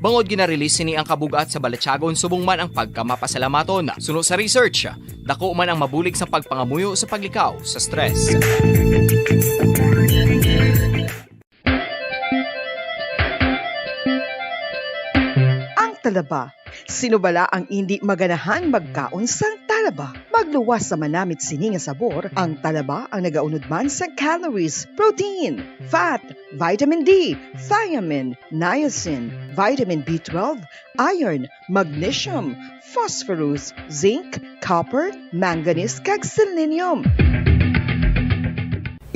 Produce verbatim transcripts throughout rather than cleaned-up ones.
Bangod gina-release sini ang kabug-at sa balatyagon subong man ang pagkamapasalamaton. Suno sa research, dako man ang mabulig sa pagpangamuyo sa paglikaw sa stress. Ang talaba. Sino bala ang indi maganahan magkaon sang talaba? Magluwas sa manamit sini nga sabor, ang talaba ang nagaunod man sang calories, protein, fat, vitamin D, thiamine, niacin, vitamin B twelve, iron, magnesium, phosphorus, zinc, copper, manganese, kag selenium.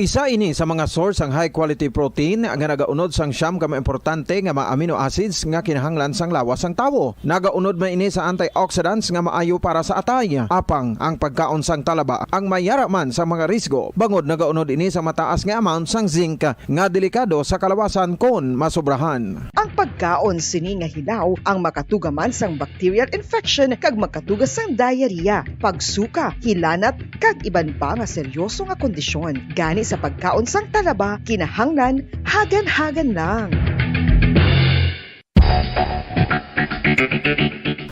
Isa ini sa mga source sang high quality protein nga nagaunod sang siyam ka mga importante nga mga amino acids nga kinahanglan sang lawas sang tawo. Nagaunod man ini sa antioxidants nga maayo para sa atay. Apang ang pagkaon sang talaba ang may yara man sa mga risgo, bangod nagaunod ini sa mataas nga amount sang zinc nga delikado sa kalawasan kon masobrahan. Ang pagkaon sini nga hilaw ang makatuga man sang bacterial infection kag makatuga sang diarrhea, pagsuka, hilanat, kag iban pa nga seryoso nga kondisyon. Gani sa pagkaon sang talaba, kinahanglan hagan-hagan lang.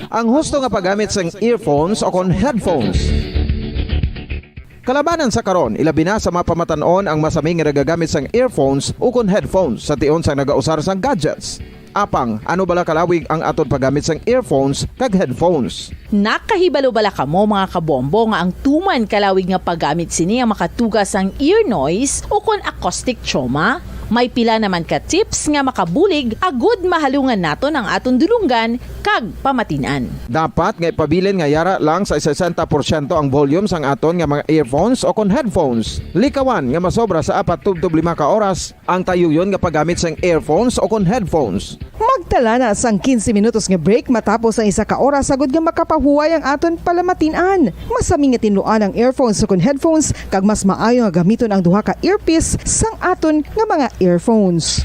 Ang husto nga paggamit sang earphones o kon headphones. Kalabanan sa karon, ilabi na sa mga pamatan-on ang masami nga nagagamit sang earphones o kon headphones sa tion sang nagausar sang gadgets. Apang, ano bala kalawig ang aton paggamit sang earphones kag headphones? Nakahibalo bala kamo, mga kabombo, nga ang tuman kalawig nga paggamit sini ang makatuga sang ear noise o kon acoustic trauma? May pila naman ka tips nga makabulig agud mahalungan naton ang aton dulonggan kag pamatin-an. Dapat nga ipabilin nga yara lang sa sesenta porsyento ang volume sang aton nga mga earphones o kon headphones. Likawan nga masobra sa apat tubtob lima ka oras ang tayuyon nga paggamit sang earphones o kon headphones. Magtala na sang quince minutos nga break matapos ang isa ka oras, agud nga makapahuway ang aton palamatin-an. Masami nga tinluan ang earphones o kon headphones, kag mas maayo nga gamiton ang duha ka earpiece sang aton nga mga earphones.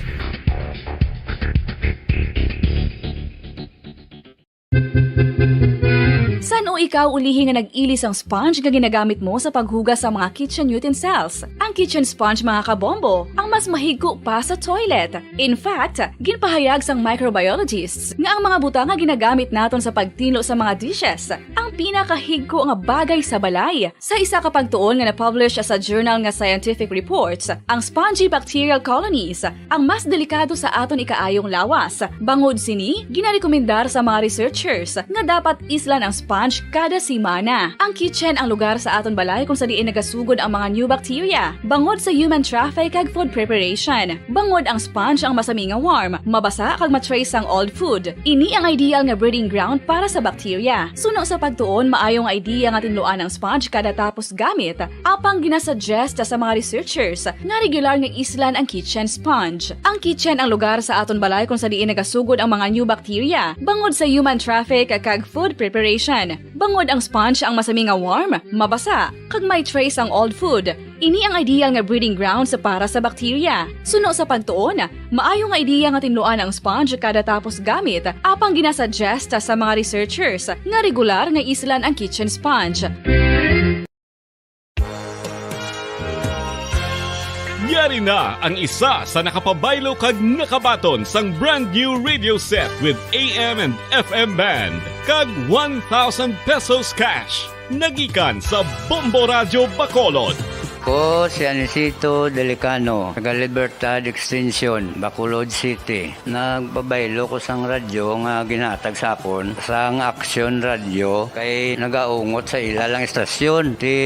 San-o ikaw ulihi nga nag-ili sang sponge nga ginagamit mo sa paghugas sa mga kitchen utensils? Ang kitchen sponge, mga kabombo, ang mas mahigko pa sa toilet. In fact, ginpahayag sang microbiologists nga ang mga butang nga ginagamit naton sa pagtinlo sa mga dishes ang pinakahigko nga bagay sa balay. Sa isa ka pagtuon nga na-publish sa journal nga Scientific Reports, ang spongy bacterial colonies ang mas delikado sa aton ikaayong lawas. Bangod sini, ginarekomendar sa mga researchers nga dapat islan ang sponge kada semana. Ang kitchen ang lugar sa aton balay kung sa diin nagasugod ang mga new bacteria, bangod sa human traffic kag food preparation. Bangod ang sponge ang masami nga warm, mabasa kag ma-trace sang old food. Ini ang ideal nga breeding ground para sa bacteria. Suno sa pagtuon, maayo nga idea nga tinluan ang sponge kada tapos gamit, apang ginasuggest sa mga researchers nga regular nga islan ang kitchen sponge. Ang kitchen ang lugar sa aton balay kung sa diin nagasugod ang mga new bacteria, bangod sa human traffic kag food preparation. Bangod ang sponge ang masami nga warm, mabasa, kag may trace ang old food. Ini ang ideal nga breeding grounds para sa bacteria. Suno sa pagtuon, maayo nga ideya nga tinluan ang sponge kada tapos gamit, apang ginasuggest sa mga researchers nga regular nga islan ang kitchen sponge. Yari na ang isa sa nakapabaylo kag nakabaton sang brand new radio set with A M and F M band kag one thousand pesos cash. Nagikan sa Bombo Radyo Bacolod. Ko si Anisito Delicano, taga Libertad Extension, Bacolod City. Nagpabaylo ko sang radyo nga ginhatag sa akon sang Action Radio kay nagaungot sa ila lang istasyon. Ti,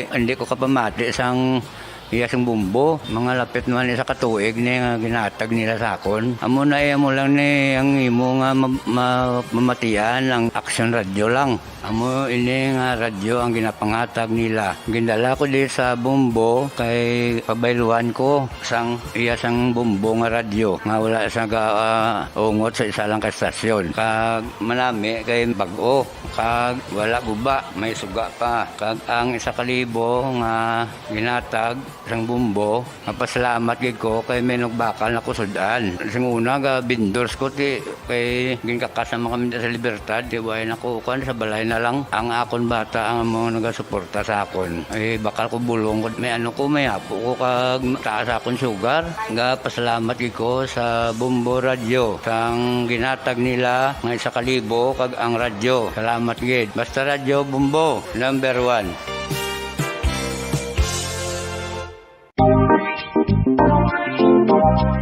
hindi ko kapamati sang iya sang bombo. Mga lapit man isa ka tuig ni nga ginhatag nila sa akon. Amo na, eh, amo lang ni ang imo nga ma-, ma-, mamatian ang Action Radio lang. Amo ini nga radyo ang ginapangatag nila. Gindala ko di sa bombo kay pabayluan ko sang iya sang bombo nga radyo nga wala sa ga, ah, ungot sa isa lang ka estasyon. Kag manami kay bag-o, kag wala guba, may suga pa. Kag ang isa ka libo nga ginatag sang bombo, mapasalamat gid ko kay may nagbakal na ko sud-an. Sing una, ga vendors ko, ti, kay ginkakas naman kami sa Libertad, ti, way na ko, kuwan, sa balay na lang ang akon bata ang mga nagasuporta sa akon. Eh, bakal ko bulong, may ano ko, may apo ko, kag taas akon sugar. Nga pasalamat gid ko sa Bombo Radyo, sang ginhatag nila nga isa ka libo kag ang radyo. Salamat gid. Basta Radyo Bombo, number one.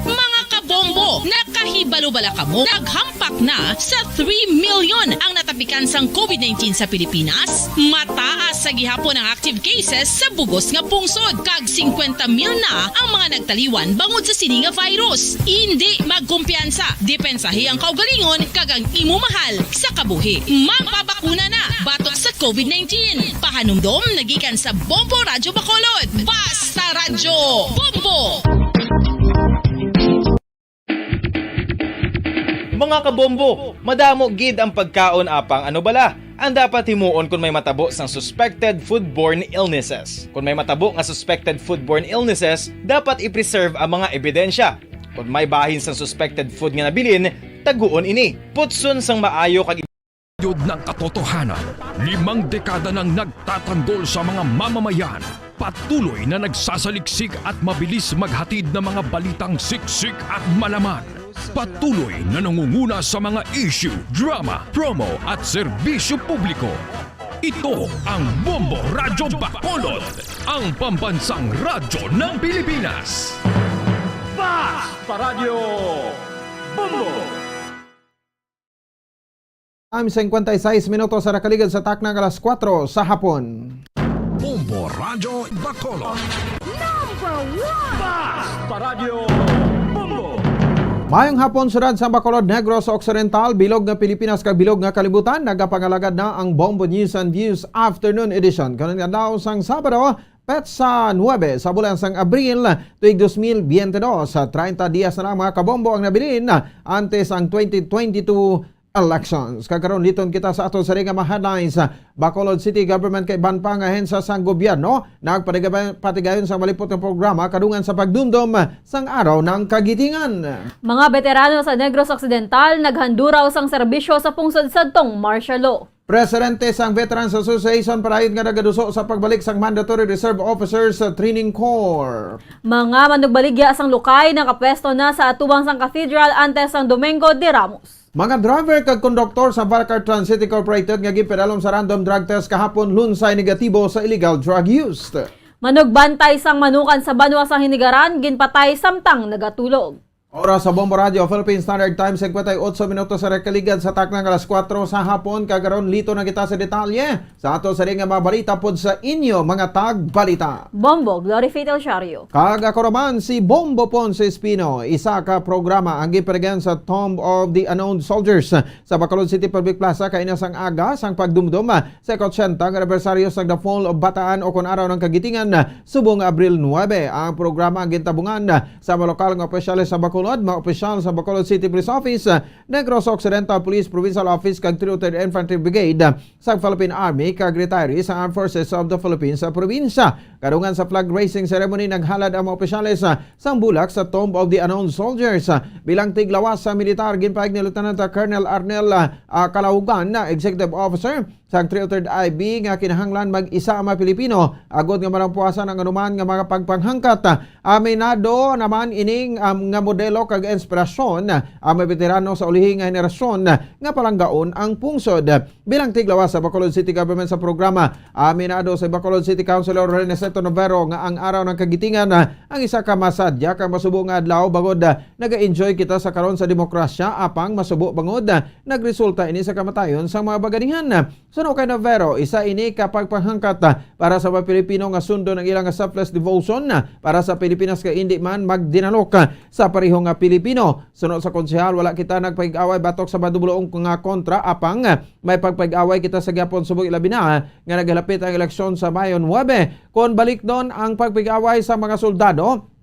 Mga kabombo, nakahibalo bala kamo? Naghampak na sa three million ang natapikan sang covid nineteen sa Pilipinas. Mataas sa gihapon ang active cases sa bugos nga pungsod, kag singkwenta mil na ang mga nagtaliwan bangod sa sini nga virus. Indi magkumpiyansa, depensahi ang kaugalingon kag ang imo mahal sa kabuhi. Magpabakuna na batok sa covid nineteen. Pahanumdom nagikan sa Bombo Radyo Bacolod. Basta Radyo Bombo! Mga kabombo, madamo gid ang pagkaon apang ano bala ang dapat himuon kon may matabo sang suspected foodborne illnesses. Kon may matabo nga suspected foodborne illnesses, dapat i-preserve ang mga ebidensya. Kon may bahin sang suspected food nga nabilin, taguon ini. Putson sang maayo kag Yod ng katotohanan, limang dekada nang nagtatanggol sa mga mamamayan. Patuloy na nagsasaliksik at mabilis maghatid ng mga balitang siksik at malaman. Patuloy na nangunguna sa mga issue, drama, promo at serbisyo publiko. Ito ang Bombo Radyo Bacolod, ang pambansang radyo ng Pilipinas. Basta Radyo Bombo! Time, singkwenta y seis minutos sa nakaligad sa taknang alas kuwatro sa hapon. Bombo Radyo Bacolod. Number one! Basta Radyo Bombo! Mayong hapon, syudad sa Bacolod, Negros Occidental, bilog nga Pilipinas kag bilog nga kalibutan. Nagapangalagad na ang Bombo News and Views Afternoon Edition karon nga adlaw sang Sabado, petsa nuebe sa bulan sang Abril, tuig dos mil biyente dos. Sa treinta dias na lang, mga kabombo, ang nabilin antes ang twenty twenty-two elections. Kag karon, liton kita sa aton sari nga mga headlines. Bacolod City Government kag iban pa nga ahensya sang gobyerno nagpatigayon, patigayon sa malipot nga programa kadungan sa pagdumdom sang Araw ng Kagitingan. Mga beterano sa Negros Occidental naghanduraw sang serbisyo sa pungsod sadtong martial law. Presidente sang Veterans Association parahid nga nagaduso sa pagbalik sang Mandatory Reserve Officers Training Corps. Mga manugbaligya sang Lukay nakapwesto na sa atubang sang Cathedral antes sang Domingo de Ramos. Mga driver kag konduktor sa Barcar Transit Incorporated nga ginpadalom sa random drug test kahapon, lunsay negatibo sa illegal drug use. Manugbantay sang manukan sa banwa sang Hinigaran ginpatay samtang nagatulog. Oras sa Bombo Radyo, Philippine Standard Time, singkwenta y otso minutos sa nakaligad sa taknang alas kuwatro sa hapon. Kag karon, liton na kita sa detalye sa ato sari nga mga balita pod sa inyo mga tagbalita. Bombo, Glory Faith El Shario. Kag ako naman si Bombo Ponce Espino. Isa ka programa ang ginpatigayon sa Tomb of the Unknown Soldiers sa Bacolod City Public Plaza kaina sang aga sang pagdumdom sa ika-otsenta nga anibersaryo sang The Fall of Bataan o kon Araw ng Kagitingan, subong Abril nuebe. Ang programa ang gintabungan sa mga lokal nga opisyales sa Bacolod, mga opisyal sa Bacolod City Police Office, Negros Occidental Police Provincial Office, kag three oh third Infantry Brigade sa Philippine Army, kag retiree sa Armed Forces of the Philippines sa probinsya. Kadungan sa flag raising ceremony, naghalad ang mga opisyales, ah, sang bulak sa Tomb of the Unknown Soldiers. Ah, bilang tiglawas sa militar, ginpahayag ni Lieutenant Colonel Arnel, ah, ah, Calaugan, ah, Executive Officer sang three oh third I B, nga kinahanglan mag-isa ang mga Pilipino agod nga malampuasan ang anuman nga mga pagpanghangkat. Aminado naman ining, um, nga modelo kag inspirasyon ang mga beterano sa ulihi nga henerasyon nga palanggaon ang pungsod. Bilang tiglawas sa Bacolod City Government sa programa, aminado si Bacolod City Councilor Rene Seto Novero nga ang Araw ng Kagitingan, ah, ang isa ka masadya kag masubo nga adlaw bangod, ah, naga-enjoy kita sa karon sa demokrasya, apang masubo bangod, ah, nagresulta ini sa kamatayon sang mga baganihan. Suno kay Novero, isa ini ka pagpanghangkat, ah, para sa mga Pilipino nga sundon ang ilang selfless devotion, ah, para sa Pilipinas kay indi man magdinalok, ah, sa pareho nga Pilipino. Suno sa konsehal, wala kita nagpahig-away batok sa madubloon nga kontra, apang, ah, may pagpahig-away kita sa gihapon subong ilabi na, ah, nga nagalapit ang eleksyon sa Mayo nuebe. Kon baliknon ang pagpahig-away sa mga soldado,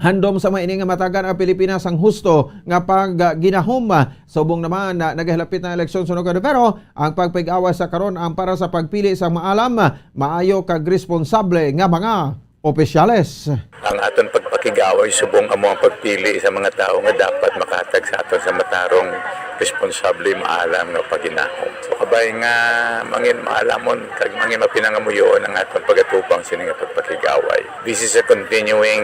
handom sa mga ini nga matagan ang Pilipinas ang husto nga pagginahom. Subong naman na nagahalapit ang eleksyon suno kay Novero, ang pagpahig-away sa karon ang para sa pagpili sa maalam, maayo kag responsable nga mga opisyales. Ang aton pagpakita Kig-away subong amo ang pagpili sa mga tawo nga dapat makahatag sa aton sa matarong, responsable, maalam nga paginahom. So, kabay nga mangin maalamon kag mangin mapinangamuyoon ang aton pagatubang sini nga pagpakig-away. This is a continuing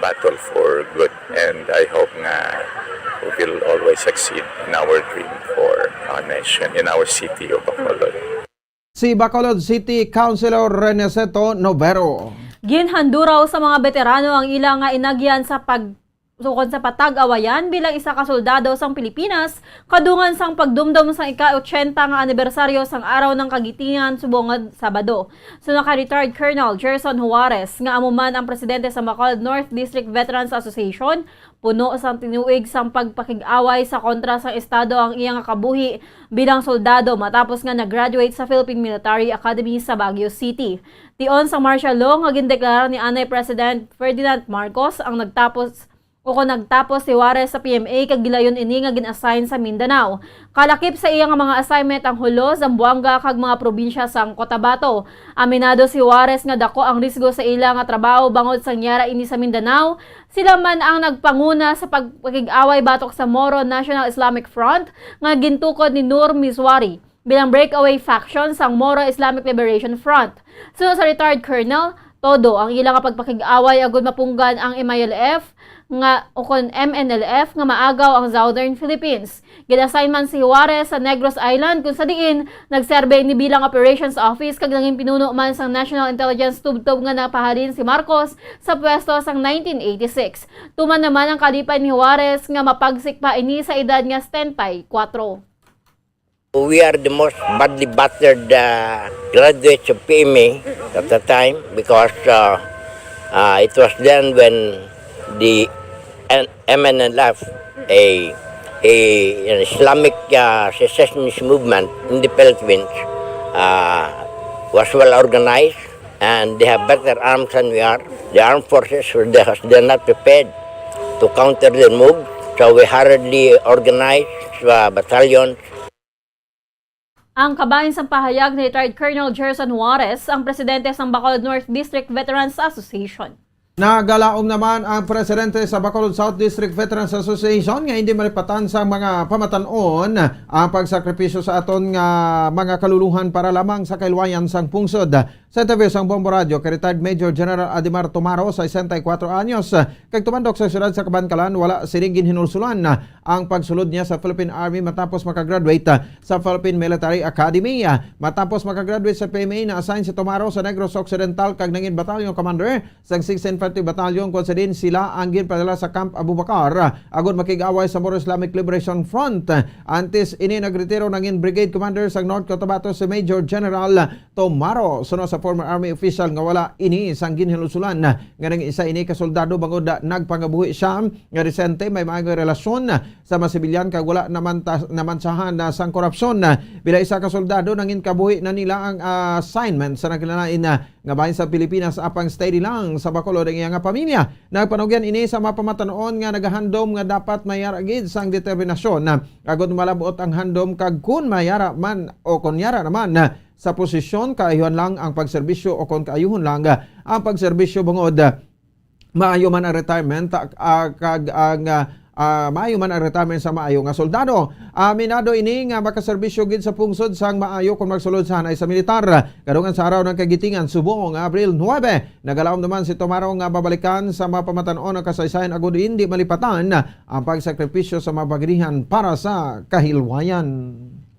battle for good, and I hope nga we will always succeed in our dream for our nation, in our city of Bacolod. Si Bacolod City Councilor Reneseto Novero. Ginhanduraw sa mga veterano ang ila nga inagyan sa pag-, ukon sa patag-awayan bilang isa ka soldado sang Pilipinas, kadungan sang pagdumdom sang ika-ochenta nga anibersaryo sang Araw ng Kagitingan subong nga Sabado. Suno kay Retired Colonel Gerson Juarez, nga amo man ang presidente sa Bacolod North District Veterans Association, puno sang tinuig sang pagpakig-away sa kontra sang estado ang iya nga kabuhi bilang soldado matapos nga nag-graduate sa Philippine Military Academy sa Baguio City. Tion sang martial law nga gindeklara ni anay President Ferdinand Marcos ang nagtapos, o kon nagtapos si Juarez sa P M A kag gilayon ini nga gin-assign sa Mindanao. Kalakip sa iya nga mga assignment ang Jolo, Zamboanga kag mga probinsya sang Cotabato. Aminado si Juarez nga dako ang risgo sa ila nga trabaho bangod sang yara ini sa Mindanao. Sila man ang nagpanguna sa pagpakig-away batok sa Moro National Islamic Front nga gintukod ni Nur Misuari bilang breakaway faction sang Moro Islamic Liberation Front. Suno sa retired colonel, todo ang ila nga pagpakig-away agud mapunggan ang M I L F nga, o kon M N L F nga maagaw ang Southern Philippines. Gin-assign man si Juarez sa Negros Island, kung sa diin nagserbe ini bilang operations office kag nangin pinuno man sang National Intelligence tubtob nga napahalin si Marcos sa pwesto sang nineteen eighty-six. Tuman naman ang kalipay ni Juarez nga mapagsik pa ini sa edad nga setenta y kuwatro. We are the most badly battered, uh, graduates of P M A at the time because, uh, uh, it was then when the N-, M N L F, a, a, an Islamic, uh, secessionist movement in the Philippines, uh, was well organized, and they have better arms than we are. The armed forces were, they, they are not prepared to counter their move, so we hurriedly organized, uh, battalions. Ang kabahin sang pahayag ni Retired Colonel Gerson Juarez, ang presidente sang Bacolod North District Veterans Association. Nagalaom naman ang presidente sa Bacolod South District Veterans Association nga hindi malipatan sa mga pamatan-on ang pagsakripisyo sa aton nga mga kaluluhan para lamang sa kahilwayan sang pungsod. Sa interview sang Bombo Radio kay retired Major General Adimar Tomaro, sesenta y kuwatro anyos, kag tumandok sa siyudad sa Kabankalan, wala sini ginhinulsulan ang pagsulod niya sa Philippine Army matapos makagraduate sa Philippine Military Academy. Matapos makagraduate sa P M A, na-assign si Tomaro sa Negros Occidental kag nangin battalion commander sang sixteen fifty Battalion, kung sa diin sila ang ginpadala sa Camp Abubakar agud makig-away sa Moro Islamic Liberation Front. Antes ini, nagretiro nangin brigade commander sang North Cotabato si Major General Tomaro, suno sa former army official nga wala ini sang ginhinulsulan nga nang isa ini ka soldado bangod nagpangabuhi siya nga resente may mga relasyon sa mga sibilyan kag wala naman ta-, namansahan na sang korupsyon. Bila isa ka soldado, nangin kabuhi na nila ang assignment sa nagkilalain nga bahin sa Pilipinas, apang steady lang sa Bacolod ang iya nga pamilya. Nagpanugyan ini sa mga pamatan-on nga nagahandom nga dapat mayara gid sang determinasyon agud malab-ot ang handom, kag kun mayara man o kun yara naman sa posisyon, kaayuhan lang ang pagserbisyo, o kon kaayuhon lang ang pagserbisyo bangod maayo man ang retirement, ah, kag ang, ah, ah, maayo man ang retirement sa maayo nga soldado. Aminado ini nga makaserbisyo gid sa pungsod sang maayo kon magsulod sa hanay sa militar. Kadungan sa Araw ng Kagitingan subong nga Abril nuebe, nagalaom naman si Tomaro nga babalikan sa mga pamatan-on ang kasaysayan agud hindi malipatan ang pagsakripisyo sa mga bagrihan para sa kahilwayan.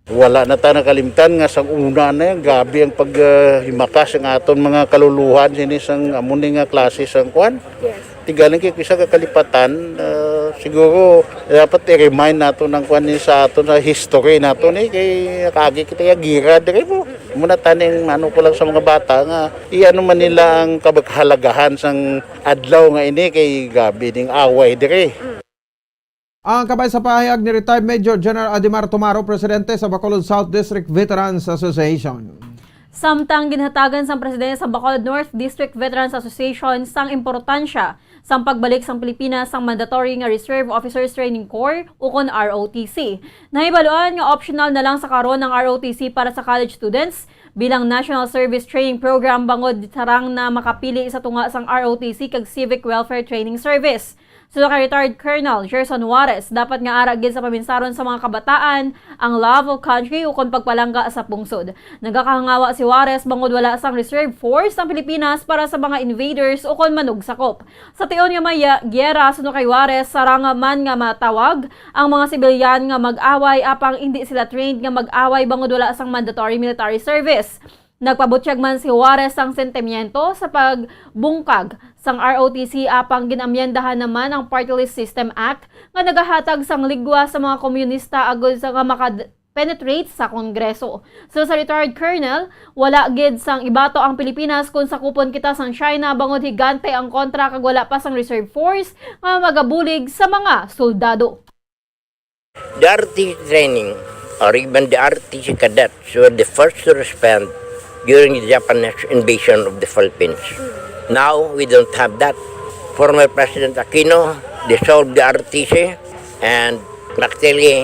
Wala na ta nakalimtan nga sang una na yan, grabe ang pag, ah, himakas ang aton mga kaluluhan sini sang amo ni nga klase sang kuan. Yes. Tigalan kay isa ka kalipatan, ah, siguro dapat i-remind nato ng kuan ni sa aton sa history nato ni kay kaagi kita ya gira diri po. Muna taning ano ko lang sa mga bata nga iano man nila ang kabahalagahan sang adlaw nga ini kay grabe ding away diri. Ang kabay sa pahayag ni retired Major General Adimar Tomaro, presidente sa Bacolod South District Veterans Association. Samtang ginhatagan sang presidente sa Bacolod North District Veterans Association sang importansya sang pagbalik sang Pilipinas sang mandatory nga Reserve Officers Training Corps, ukon R O T C. Nahibaluan nga optional na lang sa karon ang R O T C para sa college students, bilang National Service Training Program, bangod sarang na makapili sa tunga sang R O T C kag Civic Welfare Training Service. Suno kay Retired Colonel Gerson Juarez, dapat nga ara gid sa paminsaron sa mga kabataan ang love of country ukon pagpalangga sa pungsod. Nagakahangawa si Juarez bangod wala sang reserve force ang Pilipinas para sa mga invaders ukon manugsakop. Sa tion nga may ya-, giyera, suno kay Juarez, sarang man nga matawag ang mga sibilyan nga mag-away, apang indi sila trained nga mag-away bangod wala sang mandatory military service. Nagpabutyag man si Juarez sang sentimiento sa pagbungkag sang R O T C, apang ginamyendahan naman ang Party List System Act nga nagahatag sang ligwa sa mga komunista agod sa nga makad-, penetrate sa Kongreso. So, sa retired colonel, wala gid sang ibato ang Pilipinas kung sakupon kita sang China, bangod higante ang kontra kag wala pa sang reserve force nga magabulig sa mga soldado. The R T C training, or even the R T C cadets, were the first to respond during the Japanese invasion of the Philippines. Now, we don't have that. Former President Aquino dissolved the R T C, and practically,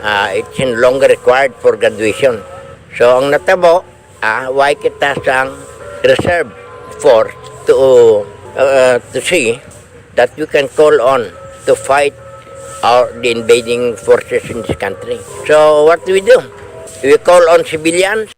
uh, it's no longer required for graduation. So, ang natabo, ah, why kita sang reserve force to, uh, to see that we can call on to fight our, the invading forces in this country. So what do we do? We call on civilians.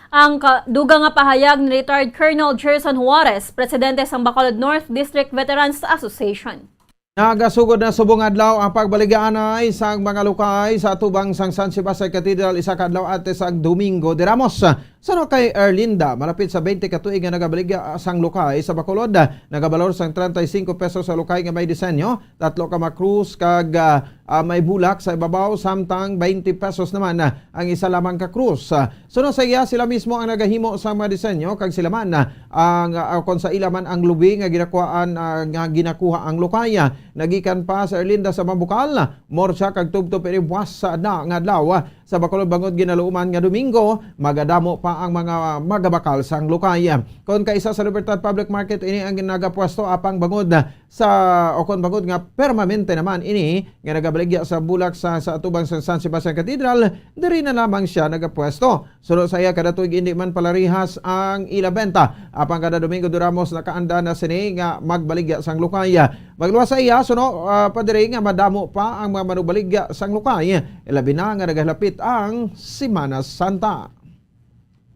Ang ka-, dugang nga pahayag ni Retired Colonel Gerson Juarez, presidente sang Bacolod North District Veterans Association. Nagasugod na subong adlaw ang pagbaligaanay sang mga lukay sa atubang sang San Sebastian Cathedral isa ka adlaw antes sang Domingo de Ramos. Suno kay Erlinda, malapit sa twenty ka tuig nga nagabaligya sang lukay sa Bacolod, nagabalor sang treinta y cinco pesos sa lukay nga may disenyo, tatlo ka mga krus kag, ah, ah, may bulak sa ibabaw, samtang twenty pesos naman, ah, ang isa lamang ka krus. Ah, suno sa iya, sila mismo ang nagahimo sa mga disenyo kag sila man, ah, ang, ah, kon sa ila man ang lubi nga ginakuhaan, ah, nga ginakuha ang lukay. Nagikan pa sa Erlinda sa Mambukal, Morsia kag tubtob ini buwas sa adlaw nga adlaw. Sa Bacolod, bangod ginaluoman nga Domingo, magadamo pa ang mga magabakal sang lukay. Kon kaisa sa Libertad Public Market ini ang nagapwesto, apang bangod sa, o kon bangod nga permanente naman ini nga nagabaligya sa bulak sa, sa atubang sa San Sebastian Cathedral, diri na lamang sia nagapwesto. Suno sa iya, kada tuig indi man palarihas ang ila benta, apang kada Domingo de Ramos nakaanda na sini nga magbaligya sang lukay. Magluwas sa iya, suno, ah, pa diri nga madamo pa ang mga manubaligya sang lukay, ilabi na nga nagahilapit ang Semana Santa.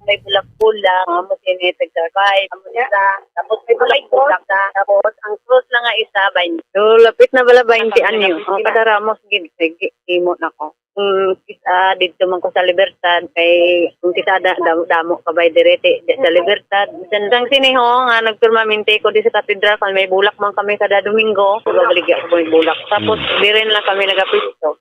May bulak-bulak, amo sini tagtarbay, amo isa. Tapos may bulak-bulak ta. Tapos ang krus lang nga isa, baynte. So, lapit na bala baynte anyo. Ang kada ramos gid, sige, imo na ko. Mm, ah, didto man ko sa Libertad, kay kung kita da, damo, damo ka bay diri, ti, di, sa Libertad. Bisan sang sini ho, nga nagpermanente ko di sa katedral, kung may bulak man kami kada Domingo, baligya ko may bulak. Tapos, diri na lang kami nagapisto.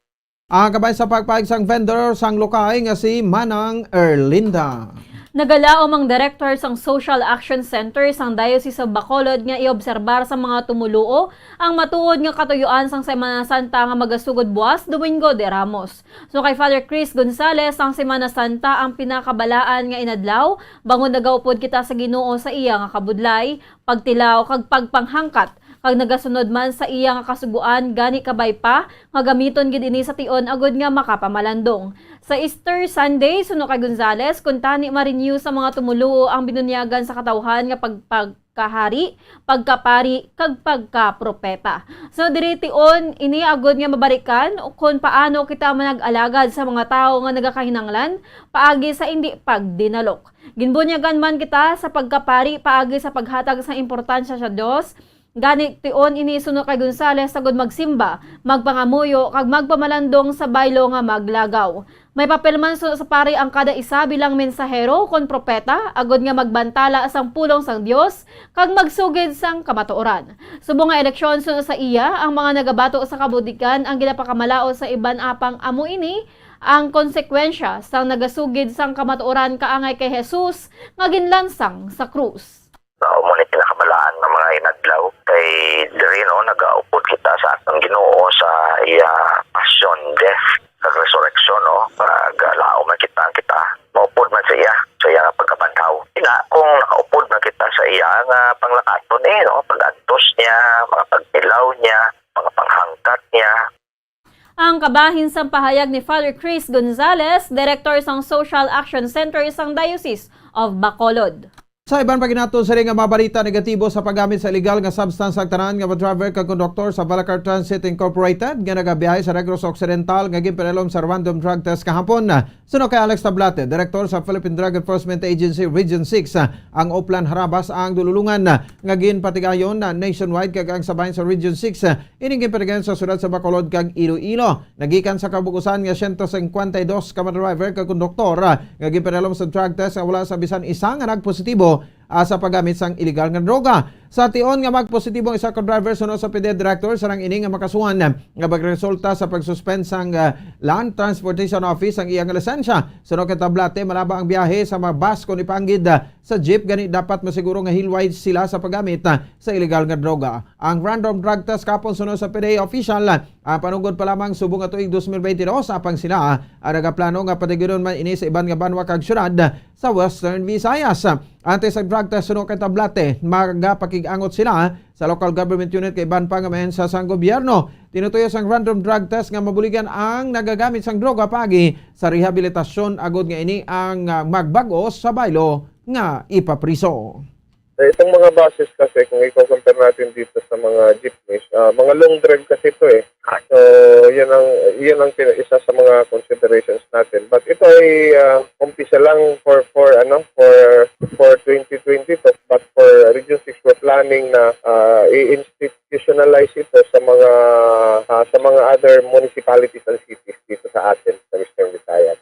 Ang kabay sa pagpahayag sang vendor sang lukay nga si Manang Erlinda. Nagalaom ang direktor sang Social Action Center sang Diocese of Bacolod nga iobserbar sa mga tumuluo ang matuod nga katuyuan sang Semana Santa nga magasugod buwas, Domingo de Ramos. So kay Father Chris Gonzalez, ang Semana Santa ang pinakabalaan nga inadlaw, bangod nagaupod kita sa Ginoo sa iya nga kabudlay, pagtilaw, kag pagpanghangkat, kag nagasunod man sa iya nga kasugoan, gani kabay pa nga gamiton gid ini sa tion agud nga makapamalandong. Sa Easter Sunday, suno kay Gonzalez, kuntani ma-renew sa mga tumuluo ang binunyagan sa katawhan nga pagpagkahari, pagkapari, kag pagkapropeta. So diri tion ini agud nga mabalikan kon paano kita manag-alagad sa mga tawo nga nagakahinanglan paagi sa indi pagdinalok. Ginbunyagan man kita sa pagkapari paagi sa paghatag sa importansya sa Dios. Gani, tion ini suno kay Gonzalez, sagod magsimba, magpangamuyo, kag magpamalandong sa baylo nga maglagaw. May papel man suno sa pari ang kada isa bilang mensahero kon propeta, agod nga magbantala sang pulong sang Dios kag magsugid sang kamatuoran. Subong nga eleksyon suno sa iya, ang mga nagabato sa kabudikan ang ginapakamalaos sa iban, apang amo ini ang konsekwensya sang nagasugid sang kamatuoran kaangay kay Jesus nga ginlansang sa krus. Mao ni pinakabalaan nga mga inadlaw, kay diri, no, nagaupod kita sa atong Ginoo sa iya passion, death, kag resurrection, no, paglaom man kita, kita maupod man sa iya, sa iya nga pagkabanthaw. Ina, kung nakaupod man kita sa iya nga panglakaton, eh, no, pag-antos niya, Bahin sang pahayag ni Father Chris Gonzalez, direktor sang Social Action Center sang Diocese of Bacolod. Sa iban pa ginaton sa nga mga balita, negatibo sa paggamit sa illegal nga substance ang tanan nga mga driver kag konduktor sa Vallecar Transit Incorporated nga nagabiyahe sa Negros Occidental nga ginpadayon sa random drug test kahapon. Suno kay Alex Tablate, direktor sa Philippine Drug Enforcement Agency Region six, ang Oplan Harabas ang dululungan nga ginpatigayon nationwide kag ang sa bahin sa Region six, ining ginpatigayon sa siyudad sa Bacolod kag Iloilo. Nagikan sa kabug-usan nga siyento singkwenta y dos ka mga driver kag konduktor, ah, nga ginpadalom sa drug test nga wala sa bisan isa nga nagpositibo, ah, sa paggamit sang iligal nga droga. Sa tion nga magpositibo ang isa ka driver, suno sa P D E A director, sarang ini nga makasuhan nga magresulta sa pag-suspend sang, ah, Land Transportation Office ang iyang lisensya. Suno kay Tablate, malaba ang biyahe sa mga bus kon ipanggid, ah, sa jeep, gani dapat masiguro nga hilway sila sa paggamit, ah, sa iligal nga droga. Ang random drug test kapon, suno sa P D E A official, ah, ang panugod pa lamang subong nga tuig dos mil bente dos, apang sila, ah, ang nagaplano nga patigidon man ini sa iban nga banwa kag syudad sa Western Visayas. Antes ang drug test, suno kay Tablate, magapakig-angot sila sa local government unit kay iban pa nga mga ahensya sang gobyerno. Tinutuyo sang random drug test nga mabuligan ang nagagamit sang droga paagi sa rehabilitasyon agod nga ini ang, ah, magbag-o sa baylo nga ipapriso. Eh, itong mga buses kasi, kung i-compare natin dito sa mga jeepneys, ah, mga long drive kasi ito eh. So, yun ang, yun ang pina-, isa sa mga considerations natin. But ito ay, ah, umpisa lang for, for, ano, for, for twenty twenty-two. But for Region six, we're planning na, ah, i-institutionalize ito sa mga, ah, sa mga other municipalities and cities dito sa atin, sa Western Visayas.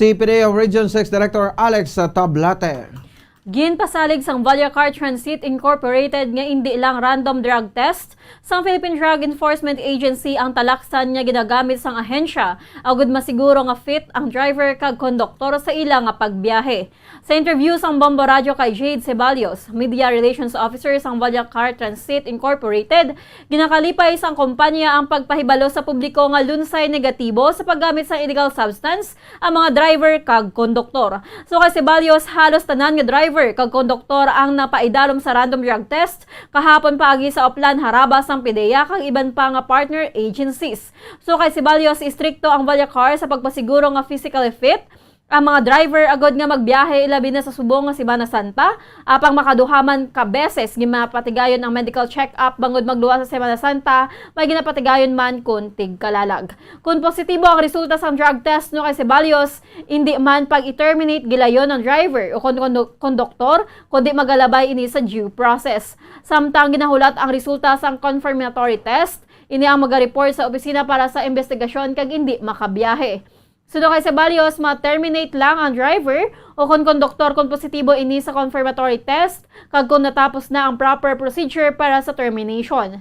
Si P D E A Region six Director Alex Tablate. Ginpasalig sang Vallecar Transit Incorporated nga indi lang random drug test sang Philippine Drug Enforcement Agency ang talaksan nga ginagamit sang ahensya, agud masiguro nga fit ang driver kag konduktor sa ila nga pagbiyahe. Sa interview sang Bombo Radyo kay Jade Ceballos, Media Relations Officer sang Vallecar Transit Incorporated, ginakalipay sang kompanya ang pagpahibalo sa publiko nga lunsay negatibo sa paggamit sang illegal substance ang mga driver kag konduktor. So kay Ceballos, halos tanan nga driver kag konduktor ang napaidalom sa random drug test kahapon paagi sa Oplan, Harabas sang P D E A kag iban pa nga partner agencies. So kay Ceballos, istrikto ang Vallecar sa pagpasiguro nga physically fit ang mga driver agod nga magbiyahe, ilabi na sa subong nga Semana Santa, apang makaduha man ka beses ginapatigayon ang medical check-up bangod magluwas sa Semana Santa, may ginapatigayon man kon tigkalalag. Kon positibo ang resulta sang drug test, suno kay Ceballos, indi man pag-i-terminate gilayon ang driver o kon kondo-, konduktor, kundi magalabay ini sa due process. Samtang ginahulat ang resulta sang confirmatory test, ini ang magareport sa opisina para sa imbestigasyon kag indi makabiyahe. Suno kay Ceballos, ma-terminate lang ang driver o kon konduktor kon positibo ini sa confirmatory test kag kon natapos na ang proper procedure para sa termination.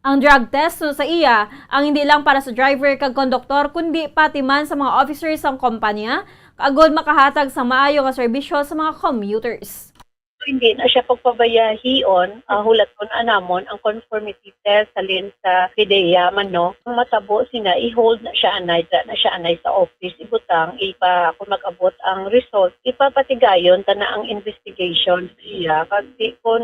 Ang drug test, suno sa iya, ang hindi lang para sa driver kag konduktor, kundi pati man sa mga officers sang kompanya, agod makahatag sa maayo nga serbisyo sa mga commuters. Hindi na siya pagpabayahion, ah, hulaton anamon ang conformity test halin sa P D E A man, no. Ang matabo sina, i-hold na siya anay, dira na siya anay sa office, ibutang, ipa-, kung mag-abot ang result, ipapatigayon ta na ang investigation sa iya. Kag di kun,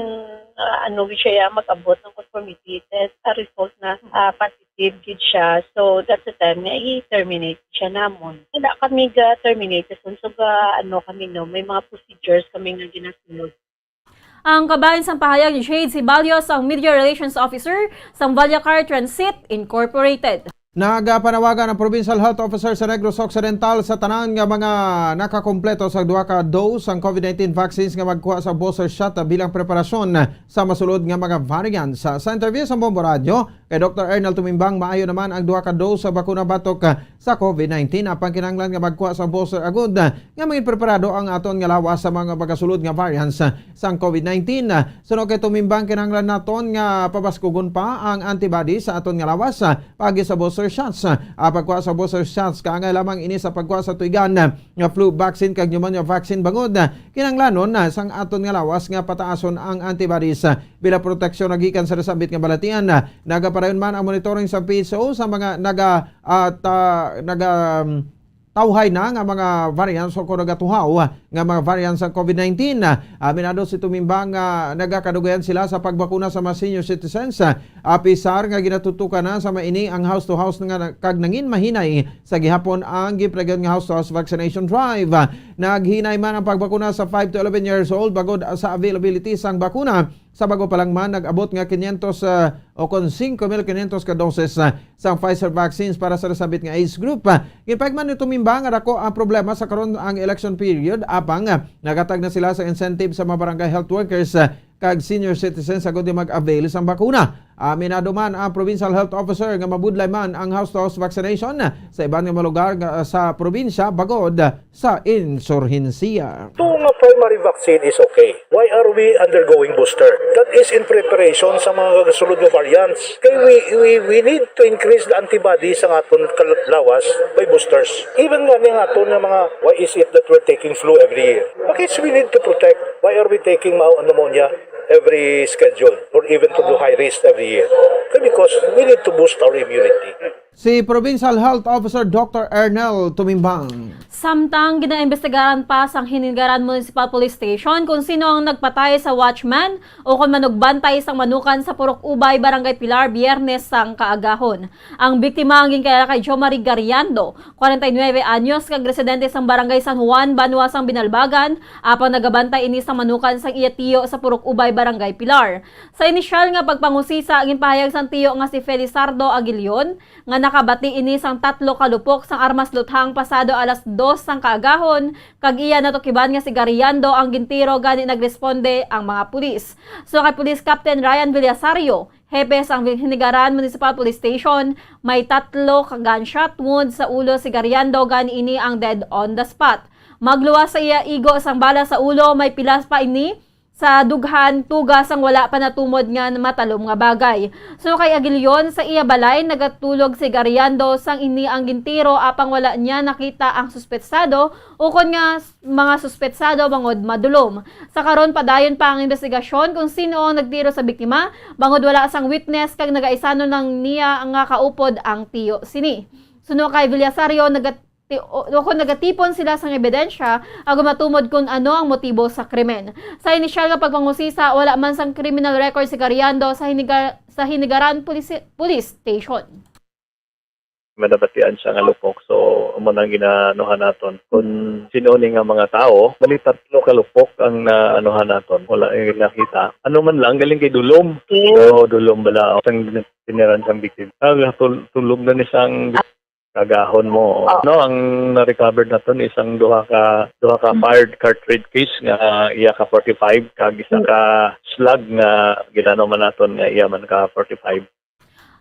ah, ano siya mag-abot ng conformity test, ang result na, ah, positive gid siya. So, that's the time nga i-terminate siya namon. Wala kami ga-terminate, kung so ga, ano kami, no, may mga procedures kami nga ginasunod. Ang kabahin sang pahayag ni Jade Ceballos, ang Media Relations Officer sang Vallecar Transit Incorporated. Nagapanawagan ang Provincial Health Officer sa Negros Occidental sa tanan nga mga nakakompleto sa duha ka dose sang COVID nineteen vaccines nga magkuha sa booster shot bilang preparasyon sa masulod nga mga variants. Sa, sa interview sa Bombo Radyo kay Doktor Ernal Tumimbang, maayo naman ang duha ka dose sa bakuna batok, ah, sa COVID nineteen, apang kinahanglan nga magkuha sa booster agud, ah, nga maging preparado ang aton nga lawas sa mga magasulod nga variants, ah, sang COVID nineteen. Ah, suno kay Tumimbang, kinahanglan naton nga pabaskugon pa ang antibody sa aton nga lawas, ah, paagi sa booster shots. Ah, pagkuha sa booster shots, kaangay lamang ini sa pagkuha sa tuigan, ah, nga flu vaccine kag pneumonia vaccine bangod, ah, kinahanglanon na sang aton nga lawas nga pataason ang antibodies, ah, bilang proteksyon na gikan sa nasambit nga balatian. Ah, nagapadayon man ang monitoring sa P H O sa mga naga, ah, ta-, naga, um, tawhay na nga mga variants o kung nagatuhaw, ah, nga mga variants sa COVID nineteen. Ah, aminado si Tumimbang nga nagakadugayan sila sa pagbakuna sa mga senior citizens, ah, Apisar nga ginatutukan na sa maini ang house-to-house nga na-, kag nangin mahinay sa gihapon ang ginpadayon nga house-to-house vaccination drive. Naghinay man ang pagbakuna sa five to eleven years old bangod sa availability sang bakuna. Sa bag-o pa lang man, nag-abot nga quinientos, ah, o kon cinco mil quinientos ka doses, ah, sang Pfizer vaccines para sa nasambit nga age group. Ah, ginpahayag man ni Tumimba nga dako ang problema sa karon ang election period, apang, ah, nagatag na sila sa incentive sa mga barangay health workers, ah, kag senior citizens agud nga mag-avail sang bakuna. Aminado man ang provincial health officer nga mabudlay man ang house-to-house vaccination sa iban nga mga lugar nga, ah, sa probinsya bangod sa insurhensiya. Ito nga primary vaccine is okay. Why are we undergoing booster? That is in preparation sa mga kasunod nga variants. Kay we, we, we need to increase the antibody sa aton kal-, lawas by boosters. Even nga ni aton nga mga, why is it that we're taking flu every year? Because we need to protect. Why are we taking mao pneumonia every schedule or even to do high risk every year? Kay because we need to boost our immunity. Si Provincial Health Officer Doctor Ernel Tumimbang. Samtang ginaimbestigaran pa sang Hinigaran Municipal Police Station kung sino ang nagpatay sa watchman o kon manugbantay sang manukan sa Purok Ubay, Barangay Pilar, Biyernes sang kaagahon. Ang biktima ang ginkilala kay Jomari Gariando, kwarenta y nuebe anyos, kag residente sang Barangay San Juan, banwa sang Binalbagan, apang nagabantay ini sang manukan sang iya tiyo sa Purok Ubay, Barangay Pilar. Sa inisyal nga pagpangusisa, ginpahayag sang tiyo nga si Felizardo Aguilion, nga nakabati ini sang tatlo ka lupok sang armas luthang pasado alas dos sang kaagahon, kag iya natukiban nga si Gariando ang gintiro, gani nagresponde ang mga pulis. Suno kay Police Captain Ryan Villasario, hepe sang Hinigaran Municipal Police Station, may tatlo ka gunshot wound sa ulo si Gariando, gani ini ang dead on the spot. Magluwas sa iya igo sang bala sa ulo, may pilas pa ini sa dughan, tuga sang wala pa natumod nga matalom nga bagay. Suno kay Aguilion, sa iya balay nagatulog si Gariando sang ini ang gintiro, apang wala niya nakita ang suspetsado ukon nga s-, mga suspetsado bangod madulom. Sa karon, padayon pa ang investigasyon kung sino ang nagtiro sa biktima, bangod wala sang witness kag nagaisanon lang niya nga kaupod ang tiyo sini. Suno kay Villasario, nagat-, ti-, o, o kung nagatipon sila sang ebidensya, agud matumod kon ano ang motibo sa krimen. Sa inisyal nga pagpangusisa, wala man sang criminal record si Gariando sa Hiniga-, sa Hinigaran Police, Police Station. May nabatian siya nga lupok, so amo nang ginanuhan naton. Kung sino ni nga mga tao, bali tatlo ka lupok ang naanuhan naton. Wala yung nakita. Ano man lang, galing kay dulom. Yes. So, dulom bala. Ang tiniran sang biktima. Ah, tul-, tulog na ni sang kagahon mo. Oh. No, ang na-recovered naton isang duha ka, duha ka Hmm. fired cartridge case nga iya ka forty-five kag isa Hmm. ka slug nga ginano man naton nga iya man ka forty-five.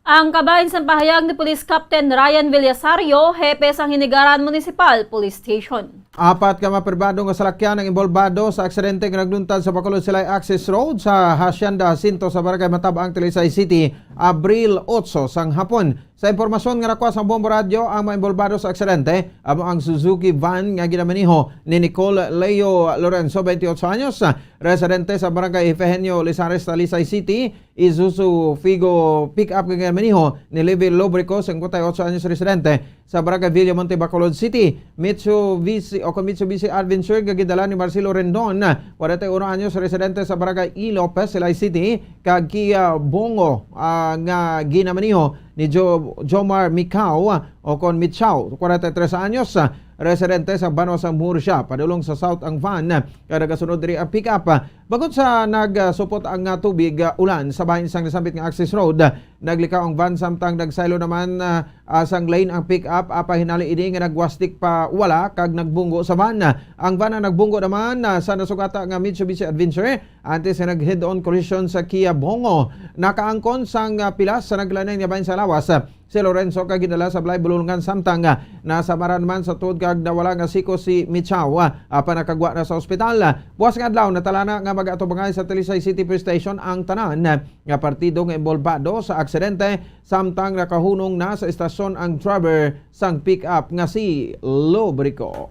Ang kabahin sang pahayag ni Police Captain Ryan Villasario, hepe sang Hinigaran Municipal Police Station. Apat ka mga pribado nga salakyan ang inbolbado sa aksidente nga nagluntad sa Bacolod Silay Access Road sa Hacienda Jacinto sa Barangay Matabang, Talisay City, Abril otso sang hapon. Sa impormasyon nga nakuha sa Bombo Radyo, ang mga inbolbado sa aksidente amo ang Suzuki van nga ginamaneho ni Nicole Leo Lorenzo, twenty-eight anyos, residente sa Barangay Efegenio Lizares, Talisay City, Isuzu Figo pickup nga ginamaneho ni Levi Lobrico, singkwenta y otso anyos, residente sa Barangay Villamonte, Bacolod City. Mitsubishi, o kon Mitsubishi Adventure nga gidala ni Marcelo Rendon, kwarenta y uno anyos, residente sa Barangay E. Lopez, Silay City, kag Kia Bongo, ah, nga ginamaneho ni Jo-, Jomar Micao, o kon Michao, kwarenta y tres anyos, ah, residente sa banwa sa Murcia. Padulong sa south ang van, kag nagasunod diri ang pick-up. Bangod sa nagsupot ang, ah, tubig, ah, ulan sa bahin sang nasambit nga access road, naglikaw ang van samtang nagsaylo naman, ah, ah, sang lane ang pick-up. Apang hinali ini nga nagwastik pa wala kag nagbunggo sa van. Ang van ang nagbunggo naman, ah, sa nasugata nga Mitsubishi Adventure antes nga nag-head-on collision sa Kia Bongo. Nakaangkon sang, ah, pilas sa naglanay nga bahin sa lawas, ah, si Lorenzo kag gindala sa balay bulungan samtang, ah, nasamaran man sa tuod kag nawala nga siko si Michao, ah, apan nakagwa na sa ospital. Buas nga adlaw, natalana nga mag-atubangay sa Talisay City Police Station ang tanan, ah, nga partido nga inbolbado sa aksidente, samtang nakahunong na sa istasyon ang driver sang pick-up nga si Lobrico.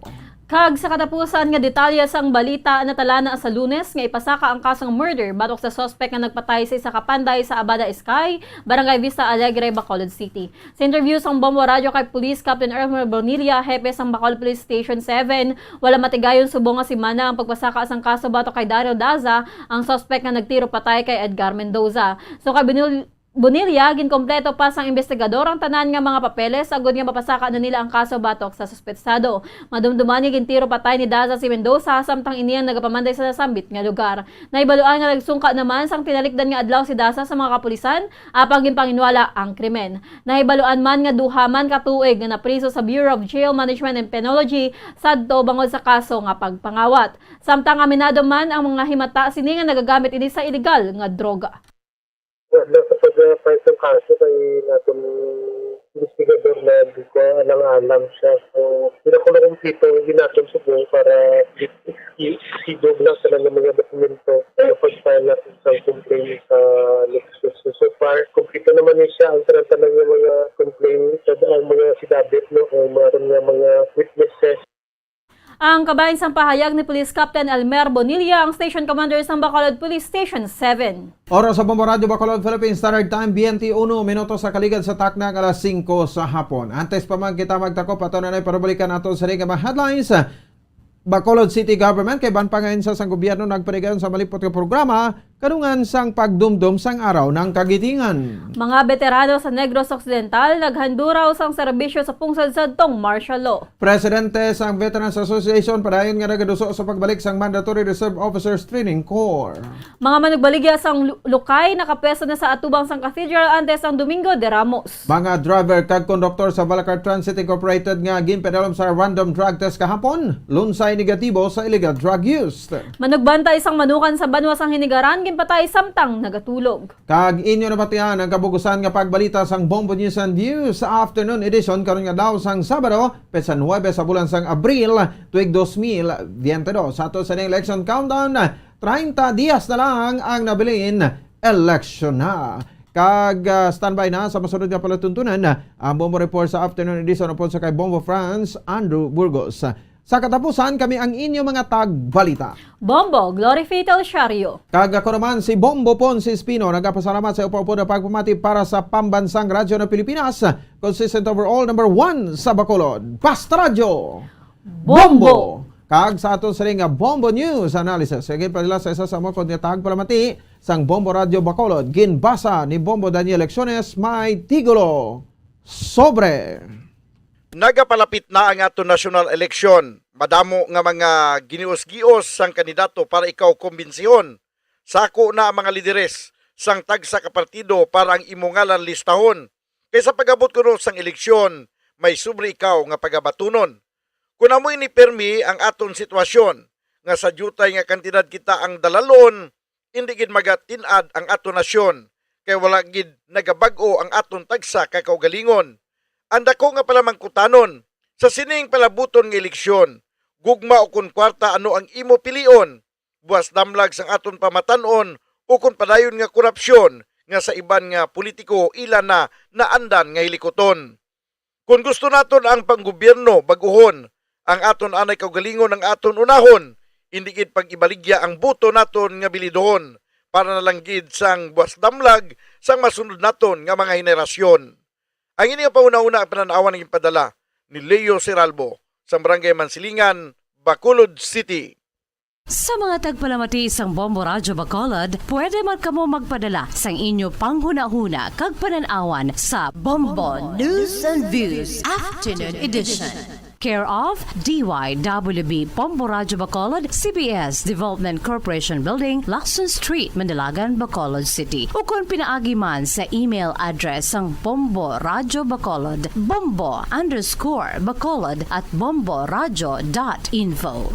Kag sa katapusan nga detalye sang balita, natalana sa Lunes nga ipasaka ang kasong murder batok sa suspek nga nagpatay sa isa ka panday sa Abada Sky, Barangay Vista Alegre, Bacolod City. Sa interview sang Bombo Radyo kay Police Captain Ermer Bonilla, hepe sang Bacolod Police Station seven, wala matigayon subong nga semana ang pagpasaka sang kaso batok kay Daryl Daza, ang suspek nga nagtiro patay kay Edgar Mendoza. So kay Bonil-, Bonilla, ginkompleto pa sang investigador ang tanan nga mga papeles agod nga mapasaka na nila ang kaso batok sa suspetsado. Madumduman nga gintiro patay ni Daza si Mendoza samtang ini ang nagapamanday sa nasambit nga lugar. Nahibaluan nga nagsungka naman sang tinalikdan nga adlaw si Daza sa mga kapulisan apang ginpanginwala ang krimen. Nahibaluan man nga duha man ka tuig nga napriso sa Bureau of Jail Management and Penology sadto bangod sa kaso nga pagpangawat. Samtang aminado man ang mga himata sini nga nagagamit ini sa iligal nga droga. Wala sa pag-file ng kaso kay natong investigador na di ko alang-alang siya. So, di na ko na kumpleto ang ginaton subong para i- sidog lang sa mga mga dokumento na pag-file natin sa complaint sa Lexus. So, so far, kumpleto naman ni siya ang tanan-tanan ng mga complaint sa ang mga sidabit, no, ang mga, mga, mga witnesses. Ang kabahin sang pahayag ni Police Captain Elmer Bonilla, ang Station Commander sang Bacolod Police Station seven. Oras sa Bombo Radyo Bacolod, Philippine Standard Time, twenty-one minutos sa kaligad sa takna nga alas singko sa hapon. Antes pa man kita magtakop, ato na nay parabalikan ato sa ring mga headlines. Bacolod City Government kay ban pangainsa sang gobyerno nagparigayon sa malipot nga programa kanungan sang pagdumdom sang araw ng kagitingan. Mga veterano sa Negros Occidental naghanduraw sang serbisyo sa pungsod sadtong martial law. Presidente sang Veterans Association padayon nga nagaduso sa pagbalik sang Mandatory Reserve Officers Training Corps. Mga manugbaligya sang lu- Lukay nakapwesto na sa atubang sang cathedral antes ang Domingo de Ramos. Mga driver kag konduktor sa Balacar Transit Incorporated nga ginpadalom sa random drug test kahapon, lunsay negatibo sa illegal drug use. Manugbantay sang manukan sa banwa sang Hinigaran ginpatay samtang nagatulog. Kag inyo nabatian ang kabugusan nga pagbalita sang Bombo News and Views sa afternoon edition karon nga adlaw sang Sabado, petsa nuebe sa bulan sang Abril, tuig dos mil biyente dos. Sa ato sa election countdown, treinta dias na lang ang nabilin eleksyon na. Kag ah, standby na sa masunod nga palatuntunan, ah, ang Bombo Report sa afternoon edition upod sa kay Bombo France, Andrew Burgos. Sa katapusan, kami ang inyo mga tagbalita. Bombo, Glory Fatal Shario. Kag ako naman si Bombo Ponce Espino, nagapasalamat sa upod nga pagpamati para sa Pambansang Radyo ng Pilipinas, consistent overall number one sa Bacolod. Basta Radyo! Bombo! Kag sa aton siring nga Bombo News Analysis, sige pa nila sa isa sa mukod nga tagpalamati sang Bombo Radyo Bacolod, ginbasa ni Bombo Daniel Lecciones, may titulo, Sobre. Nagapalapit na ang aton nasyonal eleksyon. Madamo nga mga ginios-gios sang kandidato para ikaw kombinsihon. Sako na ang mga lideres sang tagsa ka partido para ang imo ngalan listahon. Kay sa pag-abot kuno sang eleksyon, may sobre ikaw nga pagabatunon. Kun amo ini pirmi ang aton sitwasyon, nga sa diutay nga kantidad kita ang dalalon, indi gid magatin-ad ang aton nasyon, kay wala gid nagabag-o ang aton tagsa ka kaugalingon. Ang dako nga palamangkutanon sa sining palabuton nga eleksyon, gugma o kon kwarta, ano ang imo pilion, buas damlag sang aton pamatan-on, o kon padayon nga korupsyon nga sa iban nga politiko ila na naandan nga hilikuton. Kon gusto naton ang panggobyerno bag-ohon, ang aton anay kaugalingon ang aton unahon, indi gid pag-ibaligya ang boto naton nga bilidohon para na lang gid sang buas damlag sang masunod naton nga mga henerasyon. Ang ini nga pahunahuna ang panan-awan nga ginpadala ni Leo Seralbo sa Barangay Mansilingan, Bacolod City. Sa mga tagpalamati sang Bombo Radyo Bacolod, pwede man kamo magpadala sang inyo panghunahuna kag panan-awan sa Bombo News and Views Afternoon Edition. Care of D Y W B Bombo Radyo Bacolod, C B S Development Corporation Building, Lacson Street, Manalagan, Bacolod City. Ukon pinaagi man sa email address sang Bombo Radyo Bacolod, bombo underscore bacolod at bomboradyo dot info.